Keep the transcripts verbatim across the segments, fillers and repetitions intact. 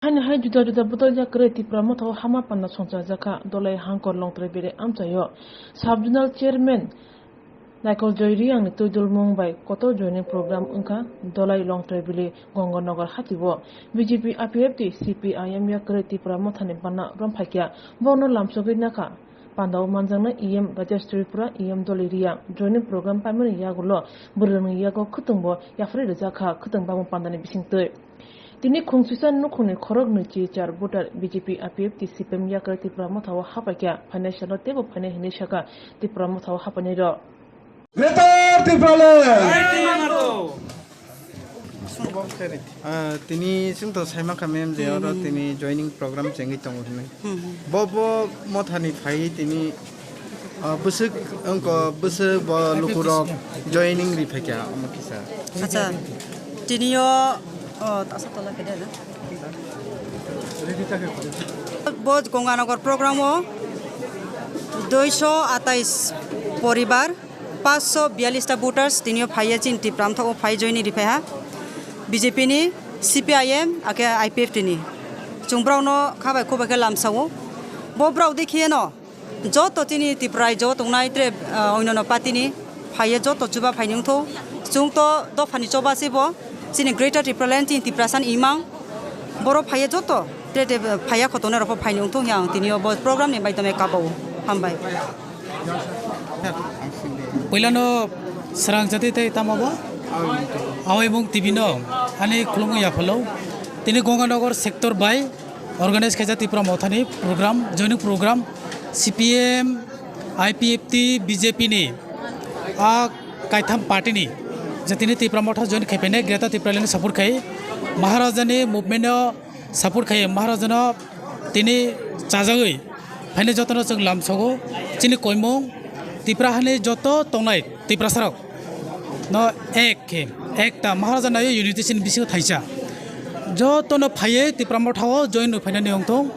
Haini hai juda juda bodol ya kwrwi Tipra Motha o hama panda songchajak kha Dolai Hangkor Longtrai Bere amchaio. Sub Zonal Chairman Naikol Joy Reang ni twi dulmung bai kotor joining program wngkha Dolai Longtrai Bili Gonganagar hati o. B J P, I P F T, C P I M ya kwrwi Tipra Motha ni bana romphai kha, bono lamsogwi nakha. Panda o manjaknai E M Rajesh Tripura, E M Dolai Reang joining program paimani yagulo bwrwirokni yago khwtwng bo yapharwi rijak kha khwtwng bangma pandani bisingtwi. Tini khungsisa nukhungni khoroknwi chi char voter B J P, I P F T, C P M yakarwi Tipra Motha o hapaikha, phainai salo teibo phainai hinwi sakha Tipra Motha o hapainairok. Greater Tipraland! Ah, tini chwng to sai mankha ma'am je oro tini joining program chengwi tongo hinwi. Bo, bo mothani phaiwi tini, ah, bwswk wngkha, bwswk bo lukurok joining ri phaikha omo kisa. Acha, tinio, oh, tasa tola khe de na. Bo Gonganagar program o duiso atais poribar, paanch sho biyallis ta voters tinio phaiya chini Tipra Motha o phai joini riphaiha B J P ni, C P I M, ake I P F T ni. Chwng brao no khabai khubai khe lamsao. Bo brao dekhiye no. Joto chini Tripura rajyo tongnai tre, ah, onyono party ni phaiye joto chuba phaini wngtho. Chwng to dophani choba se bo chini Greater Tipraland chini Tiprasa ni imang. Boro phaiye joto tre tre phaiya khotone rokbo phaini wngtho hiya ang tini o bo program ni maidome kabao. Hambai. Puilano srang jati tei tamo bo? Awai mung T V no ani khulumung yaphalo. Tini Gonganagar sector bai organize khaijak Tipra Mothani program, joining program, C P M, I P F T, B J P ni a kaitham party ni je tini Tipra Motha join khai phainai, Greater Tipraland ni support khai, Maharaja ni movement no support khai, Maharaja no tini chajagwi phainai jotono chwng lamsogo. Chini koimung Tipra hani joto tongnai Tiprasa rok no ek khe, ekta Maharaja nayo unity chini bisingo thaisa. Jotono phaiye Tipra Motha o join rw phainani wngthong.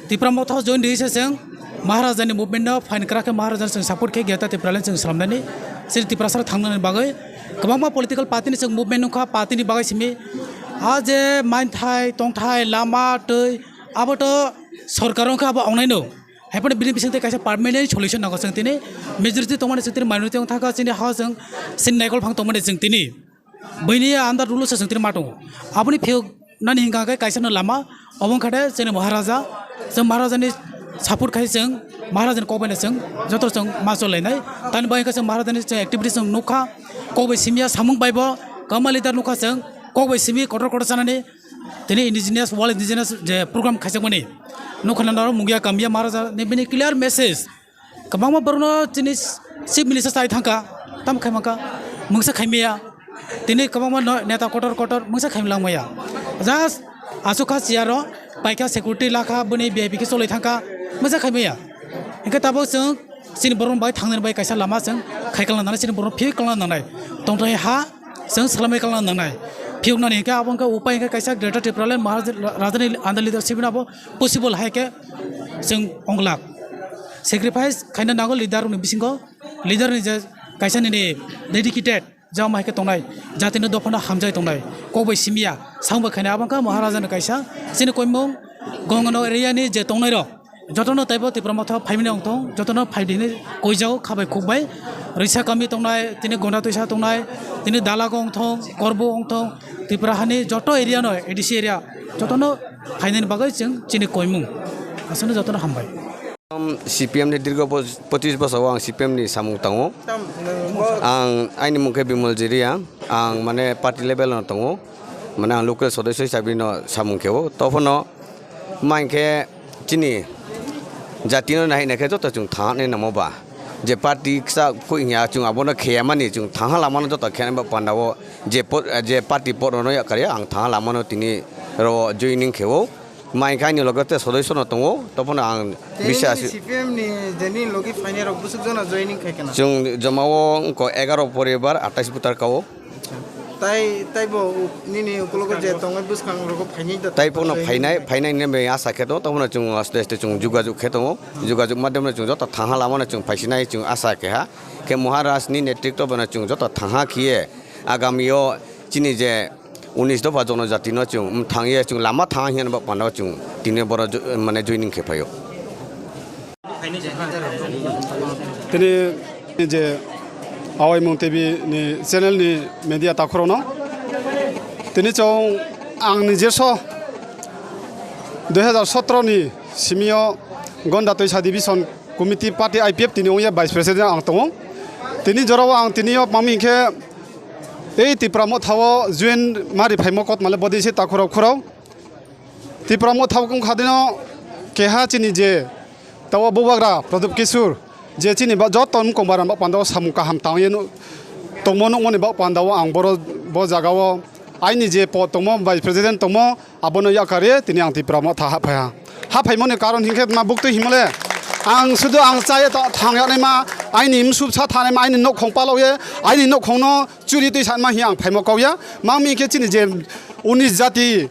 Tipra Motha o join rwisa chwng Maharaja ni movement no phain kwrak khe Maharaja no chwng support khe Greater Tipraland chwng slamnani, chini Tiprasa rok thangnani bagwi kwbangma political party ni chwng movement wngkha, party ni bagwi simi a je mainthai tongthai lama twi abo to sorkar wngkha, abo ongnaino. Haiphano bini bisingtwi kaisa permanent solution nango chwng tini. Majority tongmani chwng tini minority wng thangkha, chini ha chwng chini naikol phang tongmani chwng tini. Buini under rule se chwng tini ma tongo. Aboni phiyok nani hingka khe kaisa no lama obo wngkha de chini Maharaja. Chwng Maharajani support khai chwng Maharajani kok bai no chwng joto chwng ma chol lainai. Tani bai hingkha chwng Maharajani chwng activity chwng nukha. Kok bai simiya samung bai bo kwma leader nukha chwng. Kok bai simi kotor kotor chanani. Tini indigenous, world indigenous je program khaijakmani nukha na norok mungya kamya Maharaja ni bini clear message. Kwbangma borokno chini chief minister chai thangkha, tamo khai mankha, mungsa khai maya. Tini kwbangma no-, neta kotor kotor mungsa khai lang maya. Just asukha chair o paikha, security lakha, bini V I P khe cholai thangkha, mungsa khai maya. Hingkhe tabuk chwng chini borok bai thangnani bai kaisa lama chwng khai kalna nangnai, chini borok phiyok kalna nangnai. Tongthai ha chwng swlamwi kalna nangnai. Phiyoknani hingkhe abo wngkha upai hingkhe kaisa Greater Tipraland Maharaja ni under leadership no abo possible hai khe chwng onglak. Sacrifice khaina nango leader rokni bisingo, leader ni je kaisa nini dedicated jama hai khe tongnai, jatino dophano hamjai tongnai, kok bai simiya, samung bai khainai abo wngkha Maharaja ni kaisa chini koimung Gonganagar area ni je tongnai rok. Jotono teibo Tipra Motha phaimani wngthong, jotono phaidi hinwi koijago khabai khukbai. Risa kami tongnai, tini Gonda Twisa tongnai, tini Dalago wngthong, Korbo wngthong, Tipra hani joto area no, A D C area, jotono phainani bagwi chwng chini koimung. Aswkno jotono hambai. C P M ni dirgo bo-, pochis bosor o ang C P M ni samung tango. Ang aini mung khe Bimal Jiria, ang mane party level no tongo, mane ang local sodosyo hisabe no samung khe o. Tophano Ma hinkhe chini jatino nahai naikhe joto chwng thangna namo ba. Je party kisa koi hinya chwng abono kheyamani chwng thangha lamano joto khenai ba pandao je po-, je party pot rono yakarya ang thangha lamano tini ro joining khewo. Ma hinkhe ani loge te sodoi sono tongo, topono ang Tei bisi nini asi C P M ni jeni logi phainai rok bwswk jona joining khai kana? Chwng jomao wngkha egaroh poribar, atais voter kao. Tai, taibo u-, nini ukulogo je tongwi bwskang rogo phainai da. Tai pono phainai, phainai ne bai asa khe tongo, tongmano chwng aste aste chwng jugajug khe tongo, jugajug madhyamno chwng joto thangha lamano chwng phaisinai chwng asa keha. Khe Maharaj ni netritwo bono chwng joto thangha khiye agamio chini je Unis dopha jonojati no chwng, um, thang ye chwng lama thang hwnba panda o chwng tini boro jo-, mane joining khe phaio. Tini je Awaimung T V ni channel ni media takhurokno tini chwng ang nijeso dui hazar sotro ni simio Gonda Twisa Division Committee Party I P F T ni ongya Vice President ang tongo. Tini jorao ang tini o mami khe ei Tipra Motha o join mari phaimo kot male bodi se takhurok khurok. Tipra Motha wngkha dino keha chini je tawa bubagra Pradip Kishore je chini ba joto wngkong bara ba panda o samung kaham tang ye tongmo nukmani ba panda o ang boro bo jaga o aini je po tongmo Vice President tongmo abono yakari tini ang Tipra Motha haphaiha. Haphaimoni karon hinkhe ma buktwi himole ang sudu ang chaye ta thang yaknai ma aini msub sa thanai ma aini nokhong palok ye aini nokhong no churi twi sanma hi ang phaimo kok ya. Mami khe chini je unis jati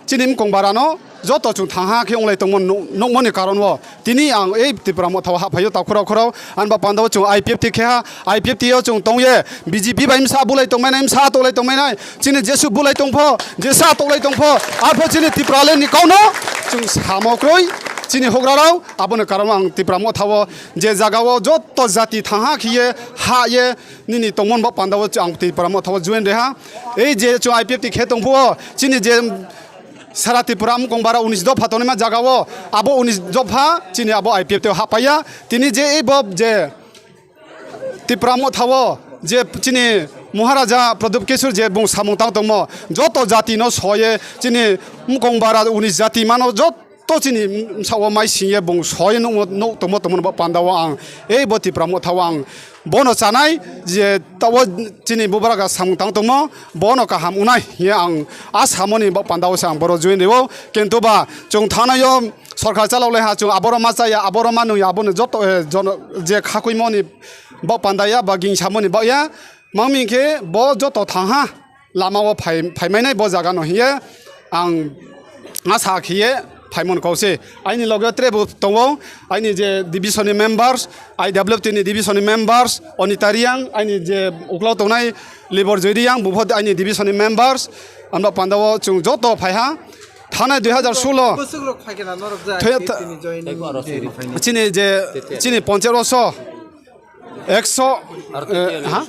chini wngkong barano joto chwng thangha khe wnglai tongmo nuk-, nukmani karon o tini ang ei Tipra Motha o haphaio takhurok khurok ani ba panda o chwng I P F T khe ha, I P F T o chwng tong ye B J P bai msa bulai tongmai nai, msa toklai tongmai nai, chini jesu bulai tongpho, jesa toklai tongpho, apho chini Tipraland ni kok no chwng samo kroi chini hokra rok. Aboni karon o ang Tipra Motha o je jaga o joto jati thangha khe ye ha ye nini tongmon ba panda o ang Tipra Motha o join reha. Ei je chwng I P F T khe tongphuo chini je Sara Tripura wngkong bara unis dopha tonima jaga o abo unis dopha chini abo I P F T o hapaiya. Tini je ei bo je Tipra Motha o je chini Maharaja Pradip Kishore je bung samung tang tongmo joto jati no soye chini wngkong bara unis jati mano joto chini msa o mai singye bung soye nuk tongmo tongmo ba panda o ang ei bo Tipra Motha o ang bono chanai je tabo chini bubagra samung tang tongmo bono kaham unai hiye ang a samoni ba panda o se ang boro join rio kintu ba chwng thanai o sorkar chalok le ha chwng aboro ma chaya aboro ma nungya abono joto, eh, jono, je khakuimoni ba panda ya ba ging samoni ba ya mangmi khe bo joto thangha lama o phai, phaimainai bo jaga no hiye ang asa khiye phaimon kause. Aini loge tre bo tongo aini je division ni members, I W T ni division ni members, Onita Riang, aini je uklau tongnai Libor Joy Riang, bupho aini division ni members, amda panda o chwng joto phaiha. Thanai dui hazar solo. Bwswk rok phai khe na norok jai Thoi-, tini joining day ni phaini. Chini je, chini ponchero so. Ekso, eh, ha?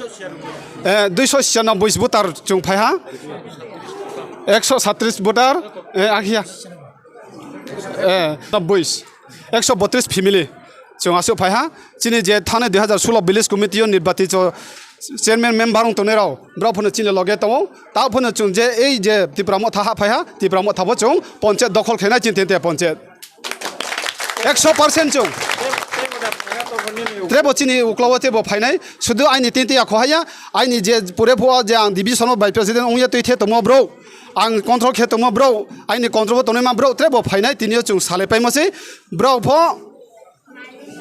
Eh, duiso siyanoboi voter chwng phaiha. Ekso satris voter, eh, akhia. Eh, nobboi. Ekso botris family chwng aswk phaiha. Chini je thani dui hazar solo village committee o nirbati cho chairman member wng tongnai rok. Borok phano chini loge tongo. Ta phano chwng je ei je Tipra Motha ha phaiha, Tipra Motha bo chwng ponchayat dokhol khainai chini tente ponchayat. Ekso percent chwng. Trebo chini uklogo tebo phainai. Sudu aini tinti ya khohaya. Aini je pure phuo je ang division o vice president ongya twi the tongmo bro. Ang control khe tongmo bro. Aini control bo tongnai ma bro. Trebo phainai tini o chwng salai paimo se. Bro pho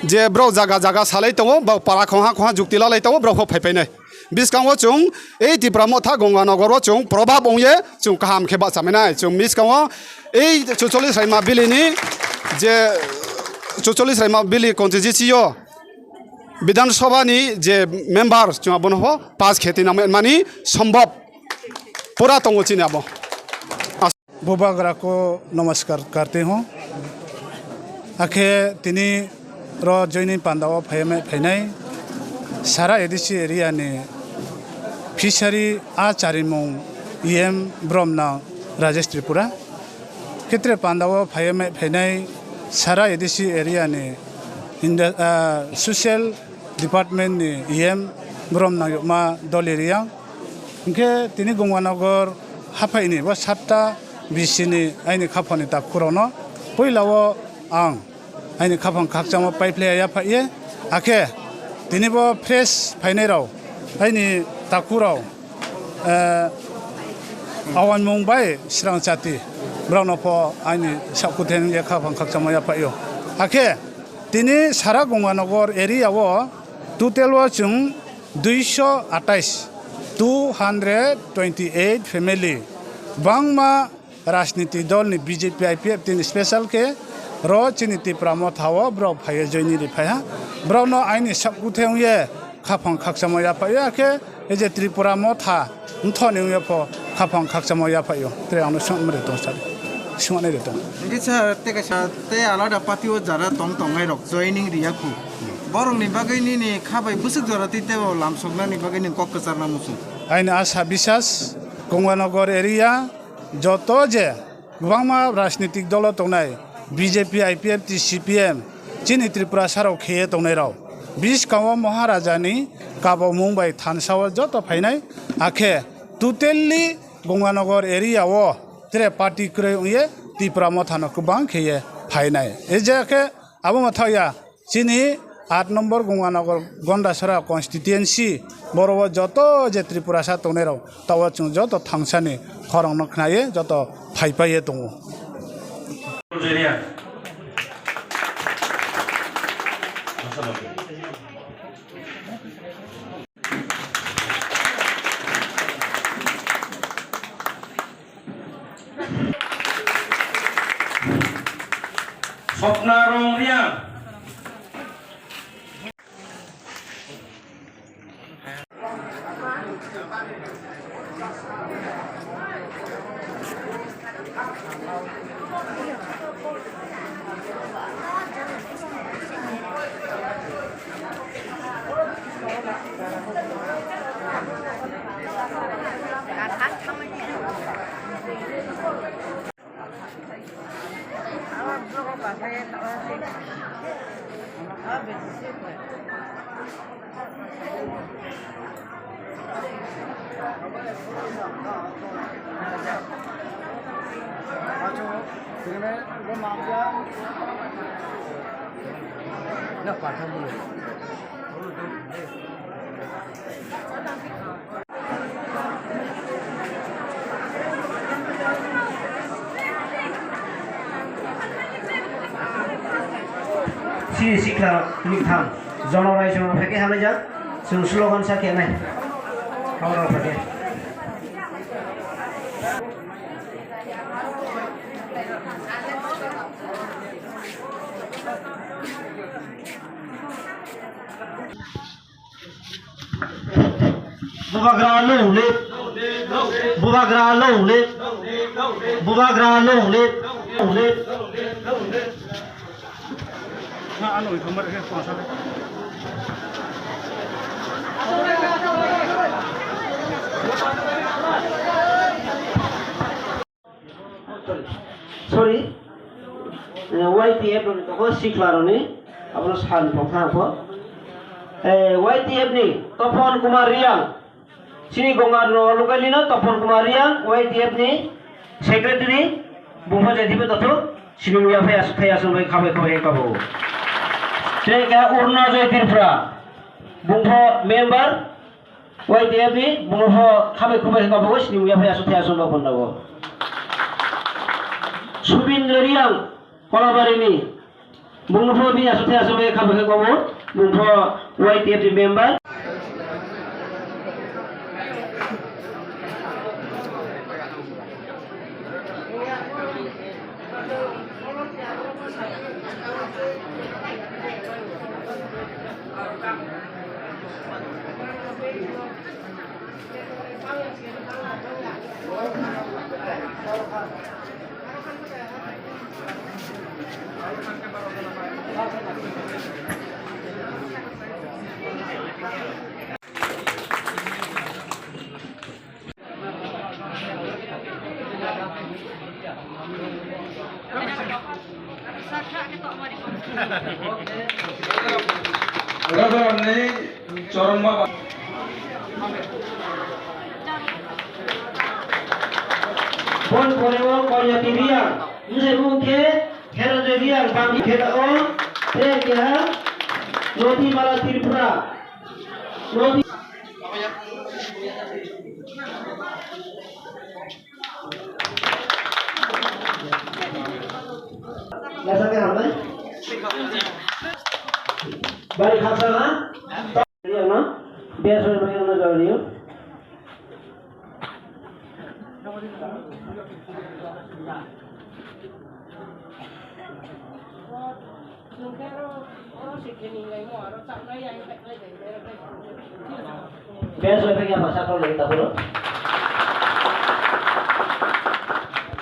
je bro jaga jaga salai tongo. Bro para khongha khongha jukti lalai tongo. Bro pho phai painai. Biskango chwng ei Tipra Motha Gonganagar o chwng probab ongye chwng kaham khe bachaminai. Chwng miskango ei chucholis raima bili ni je chucholis raima bili constituency o Bidhan Sabha ni je member chwng abono pho pass khe twi nangmani sombhob pura tongo chini abo. Bubagra ko namaskar karte ho. Akhe tini ro joining panda o phaimai phainai sara A D C area ni fishery a charimung E M Bromna Rajesh Tripura. Khetre panda o phaimai phainai sara A D C area ni inda-, ah, social department ni E M Bromna Yokma Doli Riang. Hingkhe tini Gonganagar haphaini bo satta B C ni aini khaphani takhukrokno puila o ang aini khaphang khakchangma paiphlaiya yaphaye, akhe tini bo fresh phainairok aini takhukrok, eh, awanmung bai srang chati borokno pho aini sakhutheng ya khaphang khakchangma yaphaio. Akhe tini sara Gonganagar area o total o chwng duiso atais, two hundred twenty eight family, bangma rajniti dol ni B J P I P F T ni special khe ro chini Tipra Motha o borok phaiye joini ri phaiha. Borok no aini sakhutheng ye khaphang khakchangma yaphaio, akhe ei je Tripura Motha mthoni wngya pho Khapang khakchangma yaphaio, tere ano songmani tong sari, songmani de tong. Hingke sir, tei kaisa tei alada party o jara tong tongnai rok joining riya khu. Borok ni bagwi nini kha bai bwswk jora tei tebo lamsoknani bagwi nini kok kwcharna muchung. Aini asa bisas, Gonganagar area, joto je kwbangma rajnitik dolo tongnai, B J P, I P F T, C P M, chini Tripura sarok kheye tongnai rok. Biskango Maharaja ni kabamung bai thansa o joto phainai, akhe totally Gonganagar area o tere party kwrwi wngye Tipra Motha no kwbang kheye phainai. E je khe abo Motha ya chini aat number Gonganagar Gondasara constituency, boro o joto je Tripurasa tongnai rok, tao chwng joto thangsani khorang no khnaye joto phaipaye tongo. Sopna Rongriang. Chini sikla hwnwi thang. Jono Rai jono phai khe hamlaijak. Chwng slogan sa khe nai. Khawra phai khe. Bubagra long live. Bubagra long live. Bubagra long live. Long live. Sorry, eh, Y T F rokni tongo sikla rokni, abono sal tongkha ang pho. Eh, Y T F ni Topon Kumar Riang, chini Gonga no local ni no Topon Kumar Riang, Y T F ni secretary, bungpha jai dibe totho, sini muya phai asuk thai asuk bai khabai khabai kabo. Tei ka Urna Joy Tripura, bungpha member, Y T F ni bungpha khabai khabai kabo, sini muya phai asuk thai asuk bai kabo. Subin Riang, Kolabari ni, bungpho bini aswk thai aswk bai kha bai kha komo, bungpho Y T F ni member. Chorong baba. Bon pore o Koryati Riang, wngkhe bumung khe Heroje Riang, bangni khe o, tei keha Noti Mala Tripura. Noti. Nasa khe hambai. Bari khaksa ha? Riang no? Biyasoi bai ano jor riyo. Biyasoi bai ya masa kau lagi tak dulu.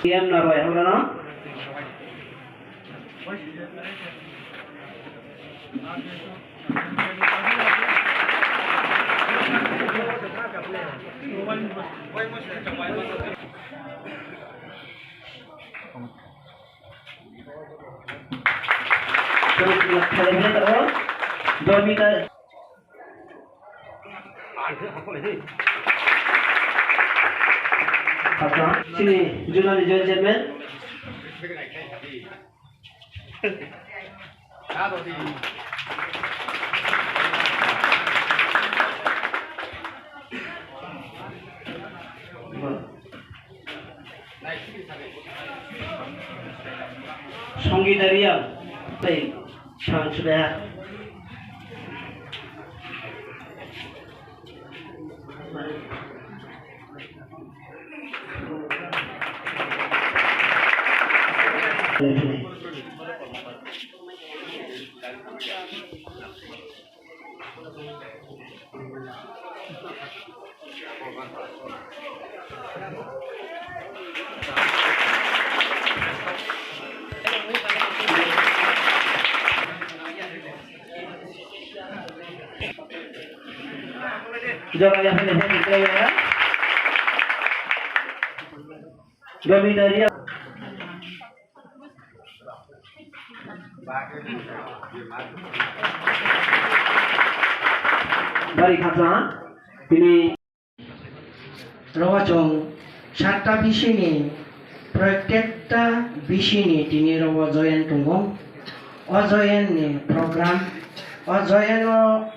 T M Narwai, habrano. Chini Junali Joint Chairman. Songita Riya, tei Sang Subeha. Jora ya, ya, ya, ya, ya. Gabindaria. Bari khaksa, tini. Rogo chwng satta bisini, protekta bisini tini rogo joyen tongo. O joyen ni program, o joyen o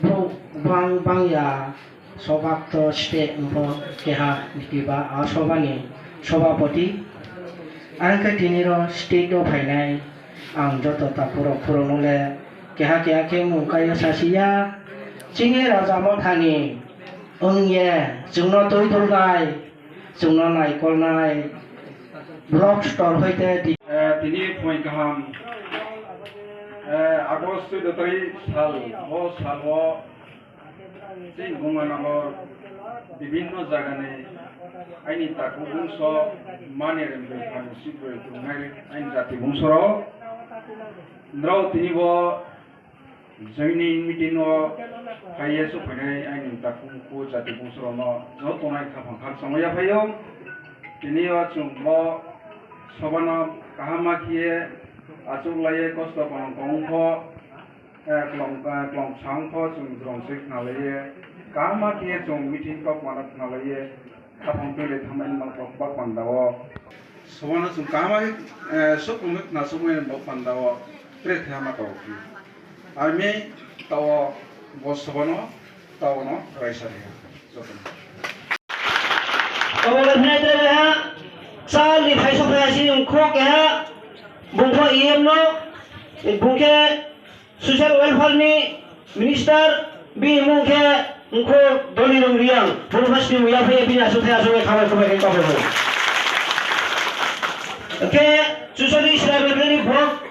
Bo bang bang ya sobak to state wngkho keha kiba a soba ni sobapoti. Ang khe tini ro state o phainai ang joto takhuk rok phuru no le keha keha khe mung kaio sasi ya. Chini Raja Motha ni wng ye chwng no twi dulnai. Chwngno naikolnai block stor hoite di- Eh, tini phoi kaham, eh, August chuddo tarikh sal, bo salo chini Gonganagar bibhinno jagani aini takhuk bungso mani rwngwi phan sibwi tongnai aini jati bungsorok. Nrao tini bo Joining meeting o phaiye chukphainai aini takhuk bukhuk jati bungsorokno joto nai khaphang khakchangma yaphaio. Tini o chwng bo sobano kaham ma khiye achuk laiye kosto kono kong kho, eh, klong, eh, klong sang kho chwng jrong se khna laiye kaham ma khiye chwng meeting kok mano khna laiye khaphang twi lai thangmani ma kok bak panda o. Sobano chwng kaham ma khe, eh, suk rwngwi khna sukmani bo panda o tre thaya ma kok. Army tao bo sobano tao no raisa rwya jotono. Obo le phinai tere keha sal ni phaisok phai si wngkho keha bungkho E M no bungkhe social welfare ni minister bini mung khe wngkho Doni Rong Riang bungkho sini muya phai bini asuk thai asuk khamai khamai khe kapai bo. Khe social welfare ni block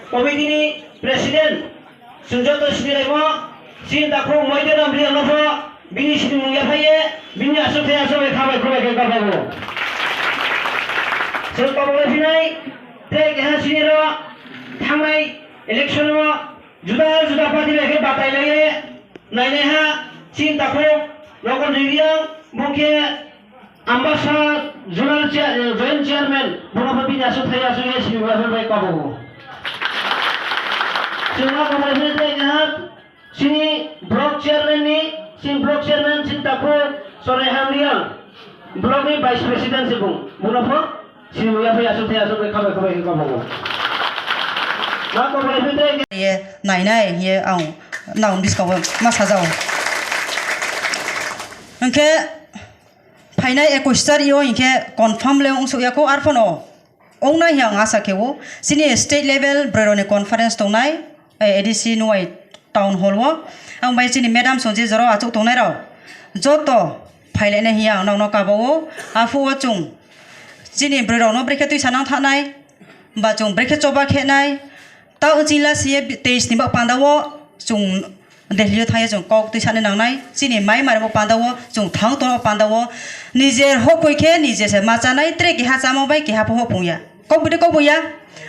committee ni president Chwng joto sinilaimo, chini takhuk Moidenam Riang no pho bini sinimung yaphaiye, bini aswk thai aswk bai kha bai khwbai khe kaphaibo. Chwng kobok lai phinai, tei keha chini ro thangnai election o juda juda party bai khe batai laiye, nainaiha chini takhuk Nogon Riang bo khe Ambasa Zonal Chair, eh, Joint Chairman, bono pho bini aswk thai aswk ye sini aswk bai kabogo. Chwngno kabai phai tei keha chini block chairman ni, chini block chairman chini takhuk Choraiha Riang, block ni vice president se bung, bono pho sini ya phai aswk thai aswk bai kabai kabai kabogo. Ma kabai phai tei ye nainai ye ang naung disco ma sajao. Hwnkhe Phainai ekush tarik o hinkhe confirm le wngsuk ya kho, arphono wngnai hiya ang asa khe o. Chini state level bwrwi rokni conference tongnai, eh, A D C Nuwai town hall o. Ang bai chini madam song je jora achuk tongnai rok joto phailainai hiya ang nokno kaba o. Aphuo chwng chini bwrwi rokno brekhe twisa nang thanai, ba chwng brekhe choba khenai. Ta o chini last ye teis ni bak panda o chwng Delhi o thangya chwng kok twi sani nangnai, chini mai mare bo panda o, chwng thang tono panda o, nijer hokoi khe nije se ma chanai, tre keha chama bai keha pho hopung ya. Kok bwtwi kok bo ya,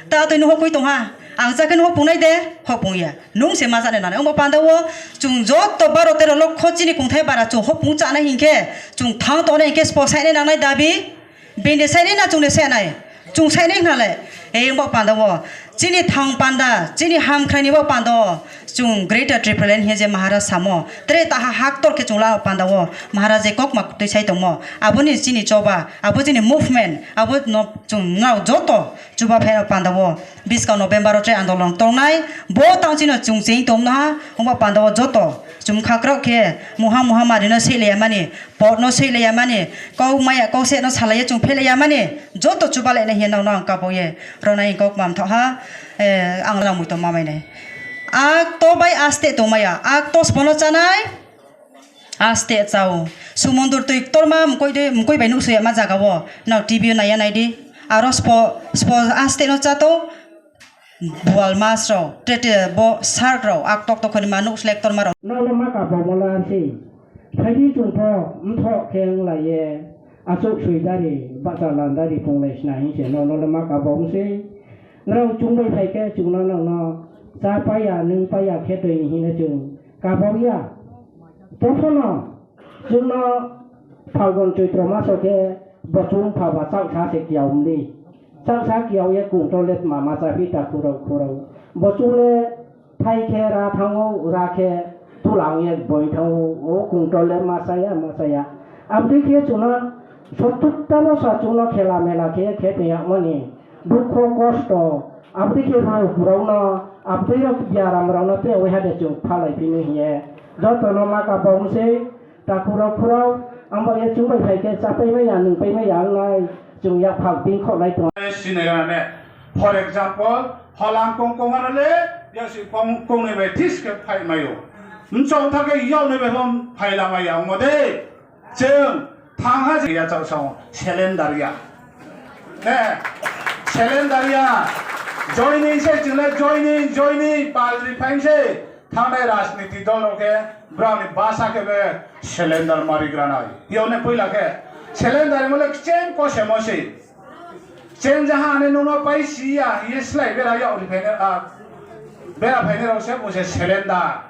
ta twi no hokoi tong ha, ang cha khe no hopung nai de, hopung ya. Nung se ma chani nangnai, wngbo panda o, chwng joto baro tero lokho chini kungthai bara chwng hopung chanai hinkhe, chwng thang tongnai hinkhe spo sainai nangnai dabi, Bini sainai na chwngni sainai? Chwng sainai hwnale. Ei wngbo panda o. Chini thang panda, chini hamkhraini bo panda o. Chwng Greater Tipraland hiye je Maharaj samo. Tere taha haktor khe chwng la panda o. Maharaj je kokma twi sai tongmo. Aboni chini choba, abo chini movement, abo no chwng nao joto chuba phai panda o. Biskang November o tre andolon tongnai. Bo tang chino chwng cheng tongno ha. Wngbo panda o joto. Chwng khakrok khe muha muha mari no seileya mani. Pot no seileya mani, kok maya, kok se no salaiya chwng pheleya mani, joto chubalai na hiya nokno ang kaboye, rona hing kok mam thok ha, eh, ang lang muitom mamai nai. Ak to bai aste tongmaya, ak to sbono chanai, aste chao. Sumundur twi torma mkoi de, mkoi bai nuksuya ma jaga o, nao T V o naiya nai di. Aro spo, spo aste no chato, Bual mas rok, tete bo shark rok, ak tok tok khani manuk selek torma rok. Nokle ma kap rok mola si. Phaidi chwng thok, mthok khe wng lai ye. Achuk sui dari, bacha lan dari, phung lai sina hin se. No, nokle ma kap rok wng si. Nrao chwng bai phai khe chwng no nokno cha paiya, nwng paiya khe twi hino chwng kap rok ya. Tophono chwngno Phalgun Choitro maso khe bochung pha ba chaksa se kiyao mli. Chaksa kiyao ye kungtole ma masa phi ta khurao khurao. Bochung le thai khe ra thango, ra khe tulang ye boi thango, o kungtole masa ya, masa ya. Abdi khe chwngno sottuk ta bosa chwngno khela mela khe khe tong ya mani. Dukho kosto, abdi khe rao khurao no, abdi rok biaram rao no te oi hade chwng phalai phini hiye. Joto no ma kap rok wng si. Takhurok khurok, ang bai ya chwng bai phai khe cha pai maya, nwng pai maya wngnai, chwng yak phal bini khok lai tong. Sinai gana ne. For example, holam kong kong ano le, ya si kong, kong ni bai this khe phai mayo. Mchong thake yau ni bai hom phai la maya, amo de. Chwng thang ha ya chau sao, cylinder ya. Ne, cylinder ya. Joining se chwng le joining, joining, pal ri phai se. Thangnai rajniti dol rok khe brao ni basa khe be cylinder mari granai. Yone puila khe cylinder mole kicheng kose mosi. Cheng jaha ani nuno pai siya, ye slai bera ya uri phaine, a, bera phaine rok se buse cylinder.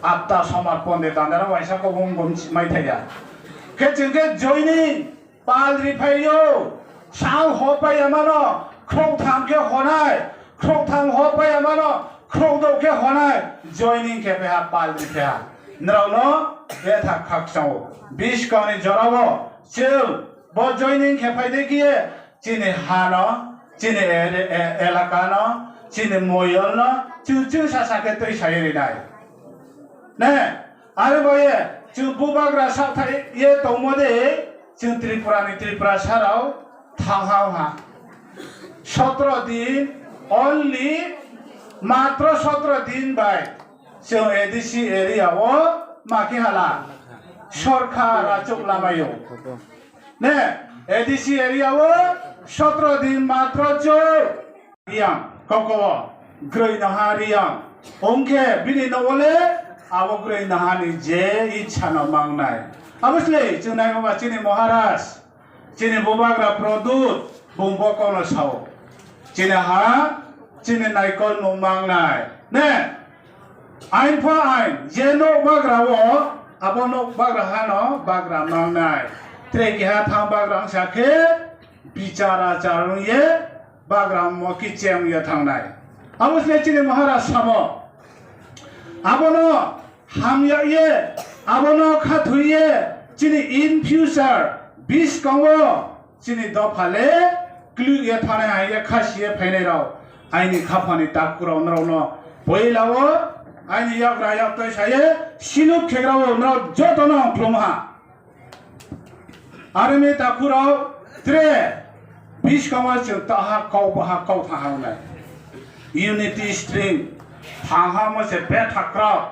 Apta somar ponde dandara waisa ko gum gum mai thaya. Khe cheng khe joining. Pal ri phai yo, sal ho pai ya mano, khrouh tham khe honai, khrouh tham ho pai ya mano, khrouh douh khe honai, joining khe paiha, pal ri paiha. Nrao no betha khakchang o. Biskang ni jora o, chwng bo joining khe phai de khe, chini ha no, chini e-, e-, elaka no, chini moyol no, chwng chwng sa sa khe twi sai rinai. Ne, Ani bo ye, chwng bubagra sakthai ye tongmo de, chwng Tripura ni Tripura sarao thang ha ha. Sotro din, only, matro sotro din bai, chwng A D C area o ma khe hala, sorkar achuk lamaio. Ne, A D C area o sotro din matro chwng. Riyang, koko o, groi naha riyang. Ongkhe bini nogo le abo groi naha ni je ichha no mangnai. Abo sle chwng nai maba chini Maharaj, chini bubagra Produt, bung bo kono sao. Chini ha, chini naikol mung mangnai. Ne? Ain pho ain, je nok bagra o, abo nok bagra hano bagra mangnai. Tre keha thang bagra wngsa khe, bichar achar wngye, bagra mo kicheng ye thangnai. Abo se chini Maharaj samo. Abono hamya ye, abono khathoi ye, chini in future, biskango, chini dopha le, kluk ye thanai hai ye, khasi ye phainai rao. Aini khaphani takurao nrao no, poila o, aini yagra yaktoi saye, siluk khegra o, nrao joto no ang khulum ha. Aroni takhurok tre biskango chwng taha kok baha kok thaha wngnai. Unity string thaha mo se betha krok.